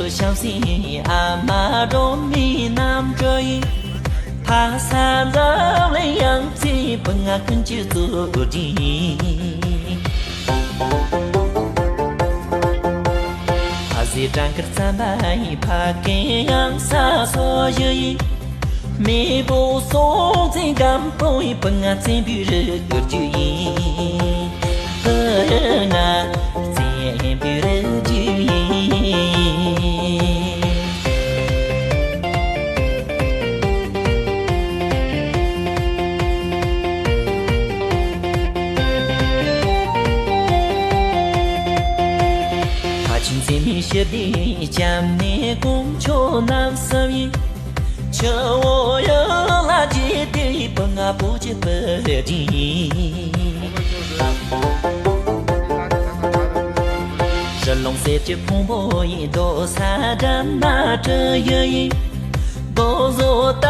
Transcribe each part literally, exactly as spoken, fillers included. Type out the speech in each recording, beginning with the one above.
བྱམས་སེམས་ཨ་མ་སྒྲོལ་མའི་རྣམ་སྤྲུལ་ཡིན། ཕ་ས་འཛམ་གླིང་ཡང་རྩེ་བུ་ང་ཀུན་གྱི་གཙོ་གྲས་ཡིན། ཕ་ཟེ་བྲང་དཀར་རྩམ་པ་ཡིན། ཕ་རྒན་གཡང་ས་སོ་བཞི་ཡིན། མེས་པོ་སྲོང་བཙན་སྒམ་པོ་ཡིན། བུ་ང་བཙན་པོའི་རུ་རྒྱུད་ཡིན། བུ་ང་བཙན་པོའི་རུ་རྒྱུད་ཡིན། ཕ་ཆེན་བཙན་མོའི་ཞི་བདེའི་སྐྱབས་གནས་དཀོན་མཆོག་རྣམ་གསུམ་ཡིན། ཆུ་བོ་གཡུ་ལ་རྗེ་དེ་ཡི་བུ་ང་བོད་ཀྱི་བུ་རྒྱུད་ཡིན། ཧྲི་ལོང་གསེར་གྱི་ཕུང་པོ་ཡིན། རྡོ་ས་སྒྲ་མ་དྲི་ཡུལ་ཡིན། རྡོ་བཟོ་རྟ་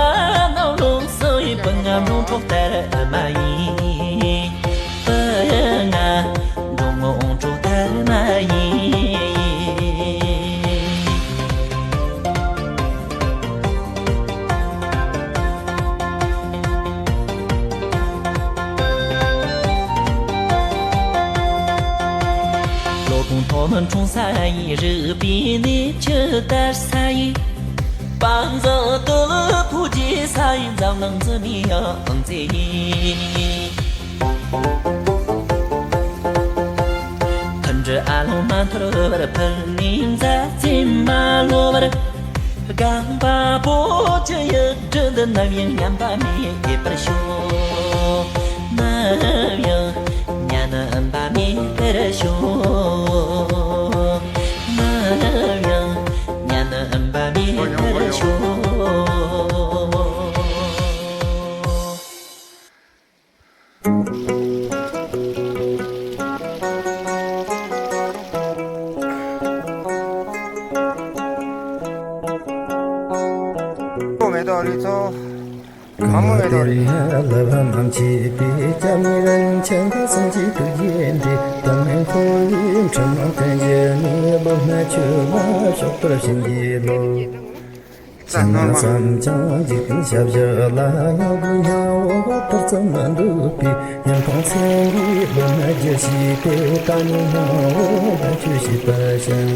ནོར་ལུག་སོགས་ཡིན། བུ་ང་འབྲོང་གྲོགས་དར་མ་ཡིན། བུ་ང་འབྲོང་གྲོགས་དར་མ་ཡིན། ལོ་གུང་ཐོག་མར་འཁྲུངས་ས་ཡིན། རིག་པའི་གནས་ཆུ་དར་ས་ཡིན། དཔལ་འཛམ་སྟོད་ཕོ་རྒྱས་ས་ཡིན། འཛམ་གླིང་འཛིན་མའི་ཡང་རྩེ་ཡིན། མཐུན་སྒྲིལ་ཨ་ལོང་མ་འཐོར་བར། ཕུལ་ནས་མཛའ་བརྩེ་མ་ལོ་བར། སྒང་པ་བོད་ཀྱི་ཡུལ་གྲུ་འདི་ནམ་ཡང་ཉམས་པ་མེད་པར་ཤོག། ནམ་ཡང་ཉམས་པ་མེད་པར་ཤོག། ནམ་ཡང་ཉམས་པ་མེད་པར་ཤོག། མེ་ཏོག་ལུས་ཚོགས། མ་མོ་མེ་ཏོག་རེད། ལ་བ་མམ་ཆེ་པའི་སྐྱབས་གནས་རིན་ཆེན་གྱི་སེམས་ཀྱི་ཐུགས་རྗེ་འདི། དུང་ནས་འཁོར་བའི་འཁྲུལ་སྣང་བསྟན་བཞི་ནས། བློ་སྣ་ཆོས་ལ་ཕྱོགས་པར་བྱིན་གྱིས་རློབས། ཙམ་ཙམ་ཀྱང་འཇིག་རྟེན་ཞབས་ཞུ་ལ། ཡང་སྒོས་སྙིང་པོ་ཐུར་ཙམ་མི་འདུག་པས། ཉིན་ཐང་མཚན་གྱི་བློ་སྣ་རྒྱུ་ཞིག་སྟེ། ད་ནི་སྙིང་པོ་ལ་ཆོས་བྱེད་པར་བྱ།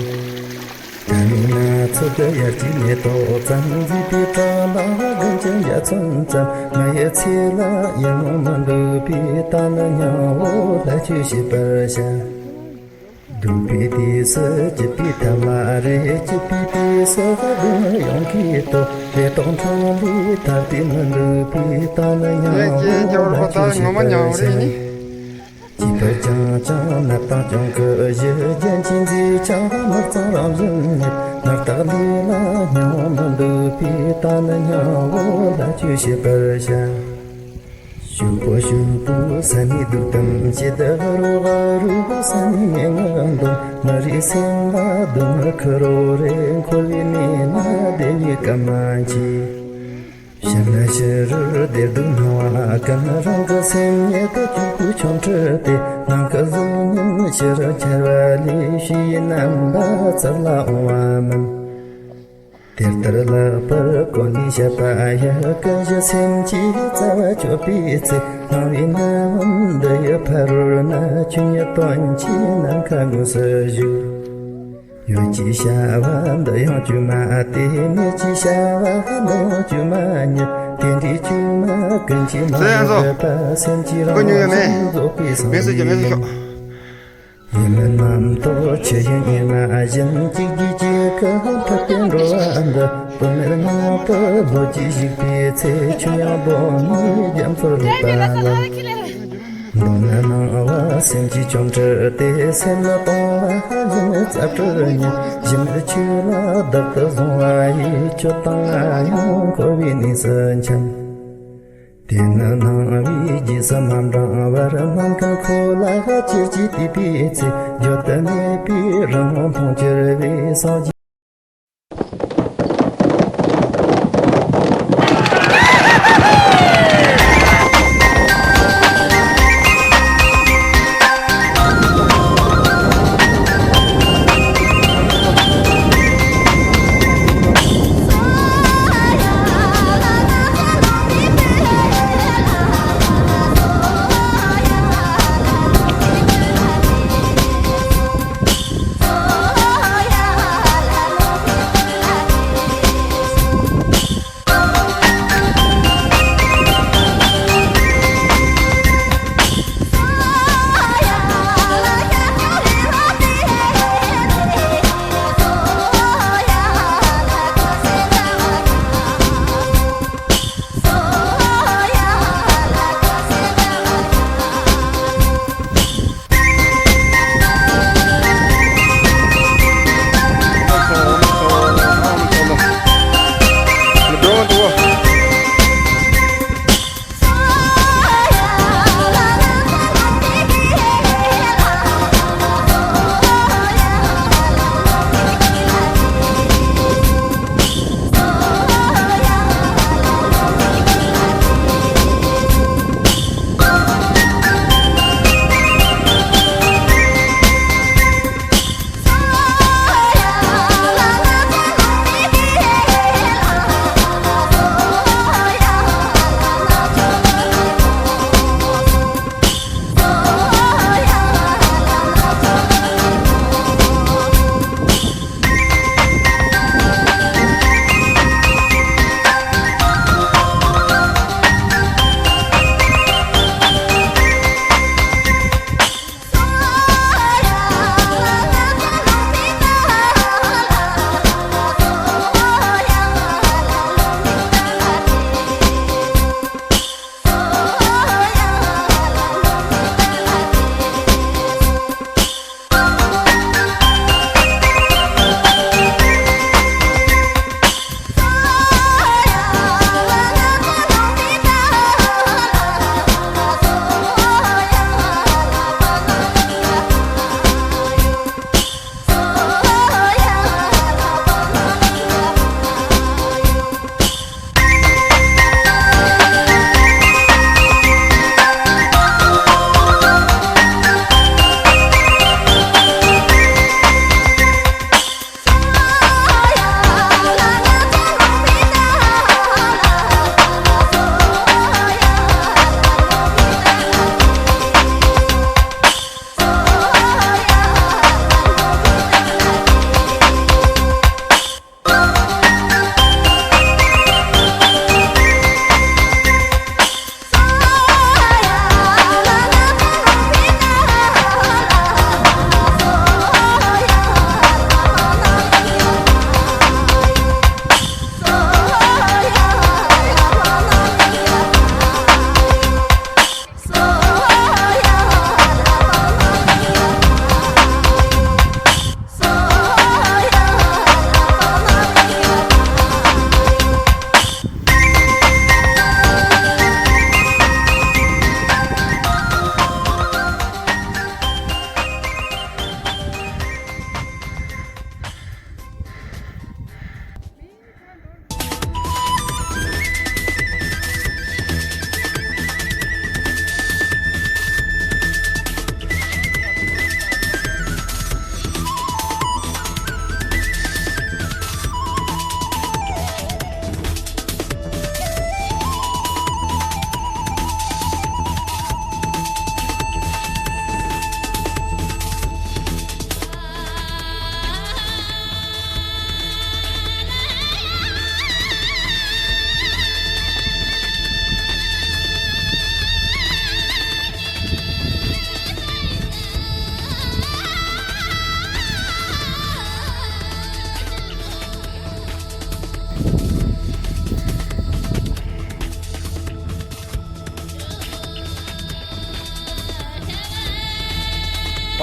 ད་ནི་ན་ཚོད་དུ་ཡར་གྱི་མེ་ཏོག་ཙམ། མཛེས་པའི་བྲག་ལ་དགུན་གྱི་འཇའ་ཚོན་ཙམ། ང་ཡི་ཚེ་ལ་ཡིད་སྨོན་མི་འདུག་པས། ད་ནི་སྙིང་པོ་ལ་ཆོས་བྱེད་པར་བྱ། སྡུག་པའི་དུས་སུ་སྐྱིད་པའི་ཐབས་མ་རེད། སྐྱིད་པའི་དུས་སུ་སྡུག་བསྔལ་ཡོང་གི་ཐོག། མེ་ཏོག་འཕྲང་ལས་ཐར་ཏེ་མི་འདུག་པས། ད་ནི་སྙིང་པོ་ལ་ཆོས་བྱེད་པར་བྱ། སྐྱིད་པར་ཀྱང་ཀྱང་ནད་དང་གྱོང་གི་གཞི། རྒྱན་གྱི་མཛེས་ཆ་དམག་གཙང་རང་བཞིན་ཉིད། ནད་རྟགས་ལས་ལ་སྙིང་པོ་མི་འདུག་པས། ད་ནི་སྙིང་པོ་ལ་ཆོས་བྱེད་པར་བྱ། ཞུ་པོ་ཞུ་པོ་ས་ནི་སྡུག་དམ་ཞེ་སྡུག་རུ་བ་རུ་ས་ནི་ངན་ངན་འདོམ། མི་རིགས་སེམས་ལ་སྡུག་བསྔལ་ཁུར་རོ་རེ། འཁོར་བའི་གནས་ན་བདེ་བའི་སྐར་མ་མཆིས། ཕྱི་ན་ཕྱི་རུ་བདེ་སྡུག་སྣང་བ་ཀུན། རང་གི་སེམས་ཉིད་དུ་གཅིག་པུ་ཆོ་འཕྲུལ་ཏེ། ནང་གི་གཟུགས་བརྙན་ཕྱི་རུ་འཆར་བ་ལས། ཕྱི་ཡི་རྣམ་པ་རྩ་ལ་འོང་བ་མིན། དེ་ལྟར་ལེགས་པར་གོ་ནས་བཤད་པ་ཡི། ཀུན་གཞི་སེམས་ཀྱི་རྩ་བ་གཅོད་པའི་ཚེ། སྣང་བའི་རྣམ་འདི་ཡི་ཕ་རོལ་ན། ཆོས་ཉིད་དོན་གྱི་ནམ་མཁའ་དངོས་སུ་བཞུགས། ཡུལ་གྱི་བྱ་བ་འདི་ཡང་བཅོས་མ་སྟེ། གནས་ཀྱི་བྱ་བ་འདི་ཡང་བཅོས་མ་ཉིད། དེ་འདྲའི་བཅོས་མ་ཀུན་གྱིས་མ་ཟད་པ། སེམས་ཀྱི་རང་བཞིན་རྫོགས་པའི་སངས་རྒྱས་ཡིན། ཡིད་མིན་རྣམ་རྟོག་ཆུ་ཡི་ཉི་མ་བཞིན། གཅིག་རྗེས་གཅིག་གི་འཐིབས་པའི་འགྲོ་བ་འདི། བུད་མེད་ངང་དུ་ལྷོད་ཀྱིས་བཞུགས་པའི་ཚེ། ཆོས་དབྱིངས་སྒོམ་ནས་རྒྱ་མཚོར་སླེབས་པ་ལ། མདོར་ན་སྣང་བ་སེམས་ཀྱི་ཆོ་འཕྲུལ་ཏེ། སེམས་ནི་སྟོང་པ་གཞི་མེད་རྩ་བྲལ་ཉིད། གཞི་མེད་ཆོས་ལ་བདག་ཏུ་བཟུང་བ་ཡིས། ཁྱོད་དང་ང་ཡང་འཁོར་བའི་གནས་སུ་འཁྱམས། དེ་ནི་སྣང་བའི་རྗེས་སུ་མ་འབྲང་བར། སྣང་མཁན་ཁོ་ལ་ཅེར་གྱིས་བལྟས་པའི་ཚེ། བརྗོད་དུ་མེད་པའི་རང་ངོ་མཐོང་གྱུར་པའི་སངས་རྒྱས།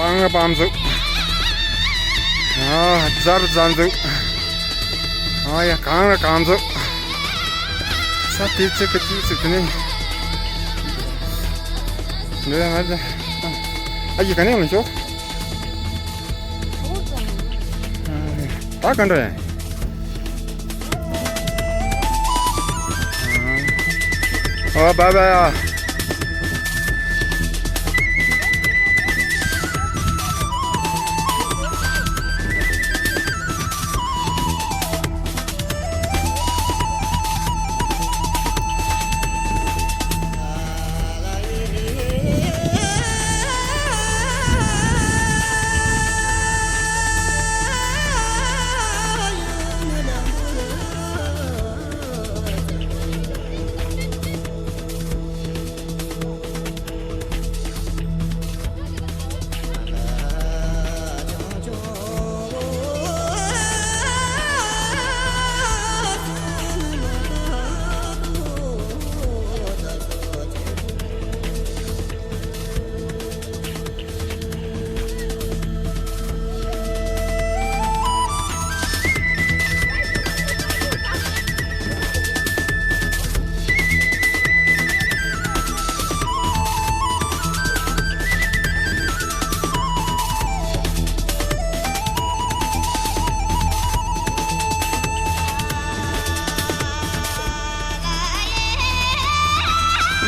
སྤང་ལ་སྤང་འཛུགས། ཨ་རྫ་ལ་རྫ་འཛུགས། ཨ་ཡ་གངས་ལ་གངས་འཛུགས། ས་དེ་ཚིག་གི་དེ་ཚིག་དེ་ནས། འདི་ང་ཚོ་ཨ་ཡི་ག་ནས་མི་ཆོག་ད་ག་འདྲ་ཡིན། ཨ་བཱའི་བཱའི་ཨ།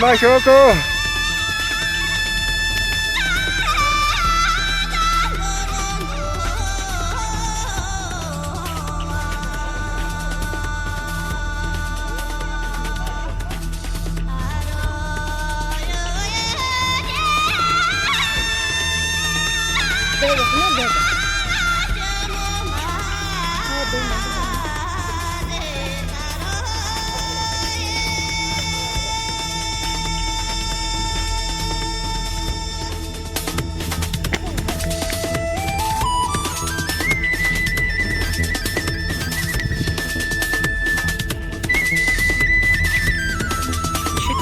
མ་ཤོག་གོ།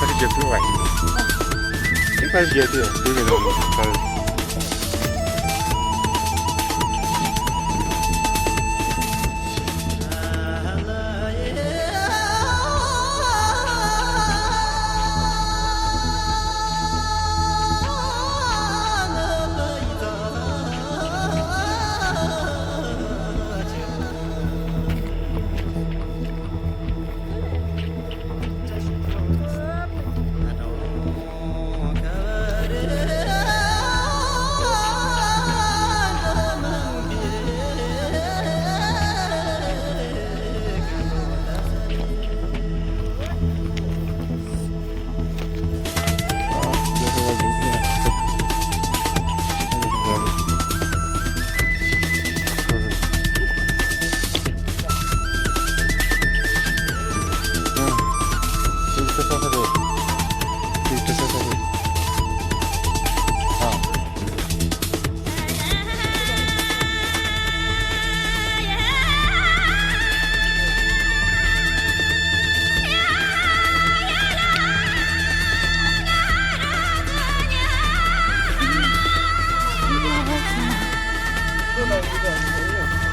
ཁ་ཆེ་རྒྱབ་ཐུབ་བ་ཡིན། ཁ་ཆེ་རྒྱབ་ཐུབ་ཡ་དེ་མི་འདུག་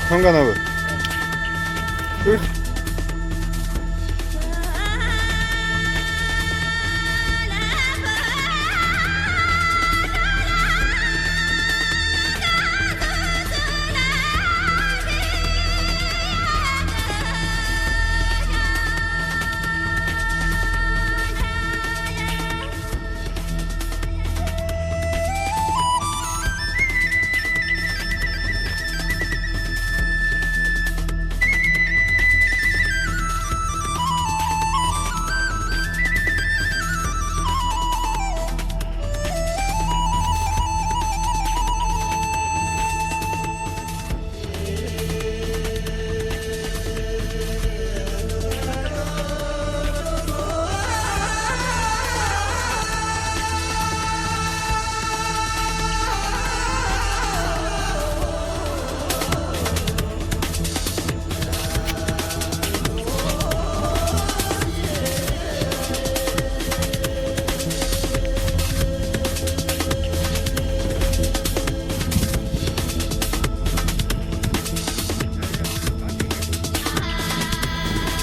ཁོང་ག་ན་བུ།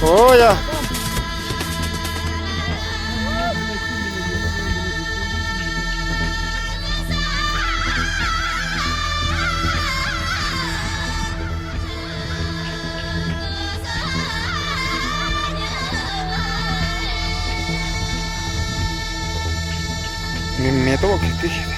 ཨོ་ཡ། མི་མེ་ཏོག་གི་ཏི་ཤི་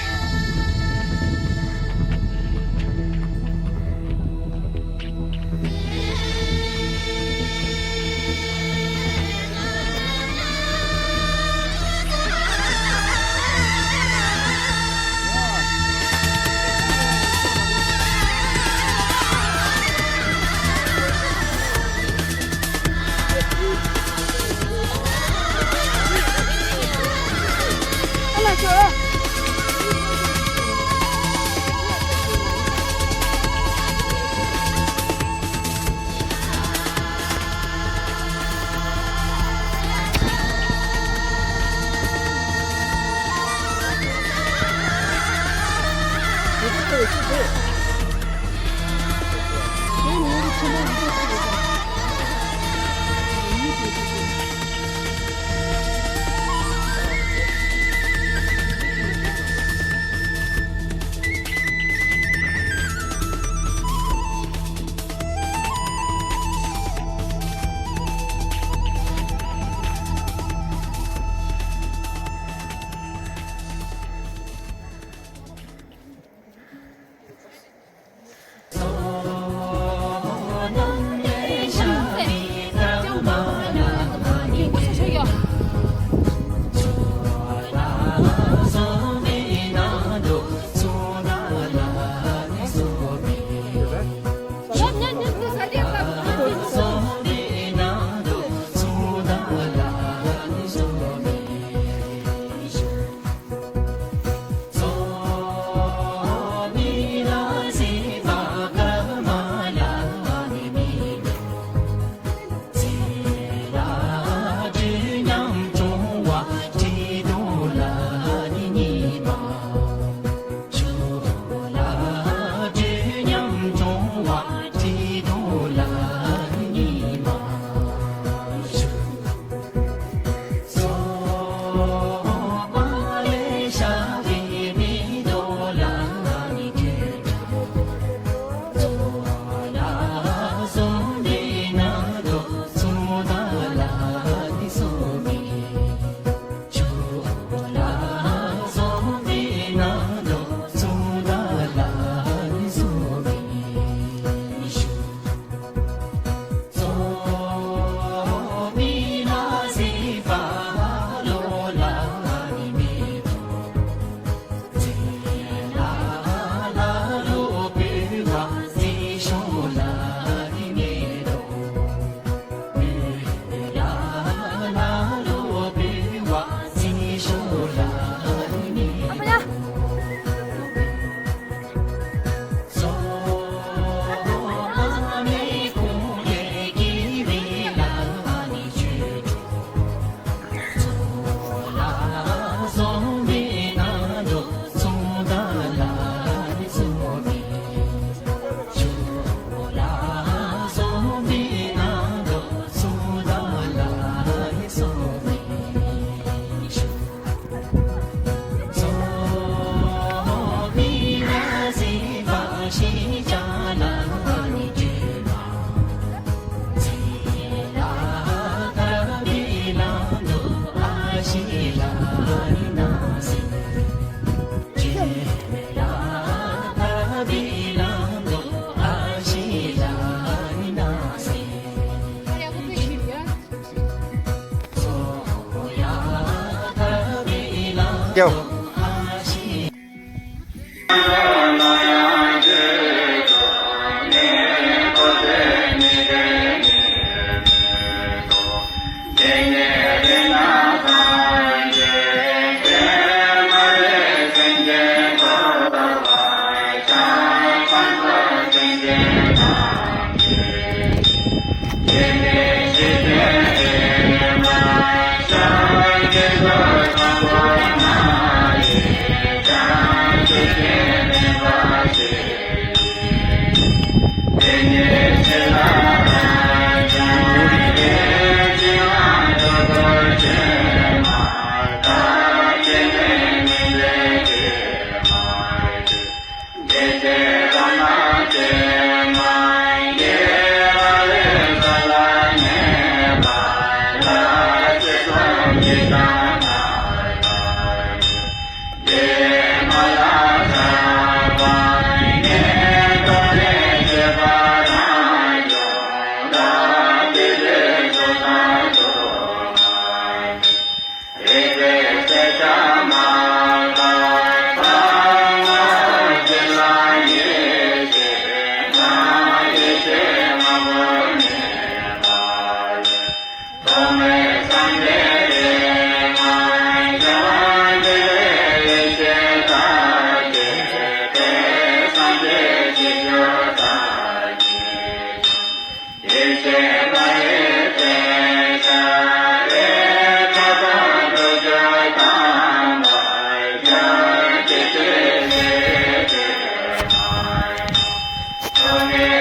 རེད།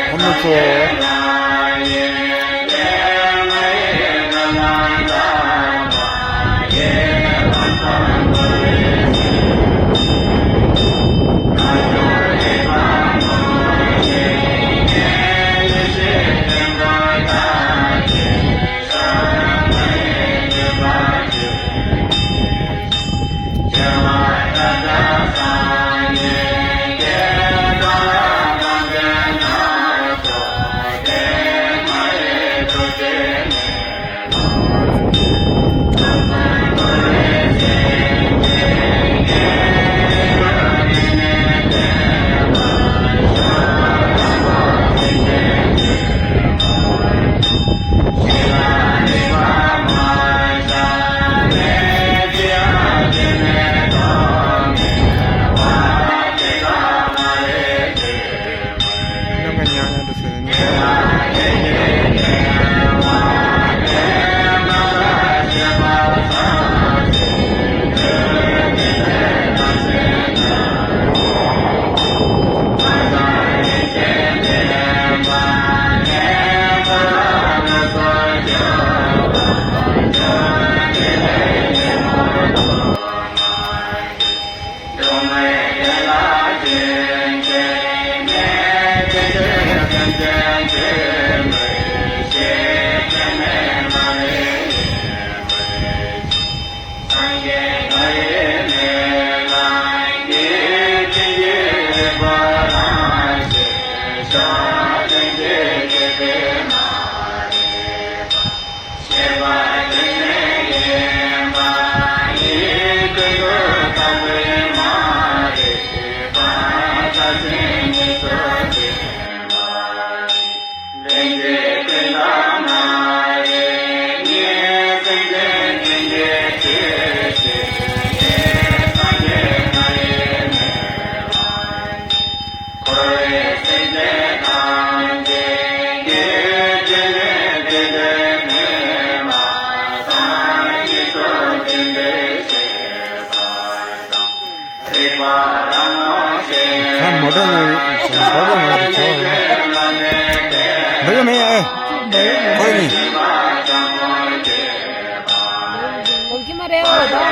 ཁོང་ཚོ། ཁ་མོ་ཊ་ནང་ཟམ་པ་པ་ང་ཚོ་ཚོགས་ཡོད། འདི་ག་མེད་ཨེ། ཁོ་ནི། འགྲོ་གི་མ་རེད་འོ་ད།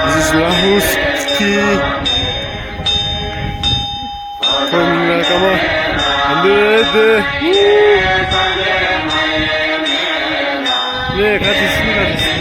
This is Lahus Ski. Coming like a man. And the, the, yeah, got this, got this.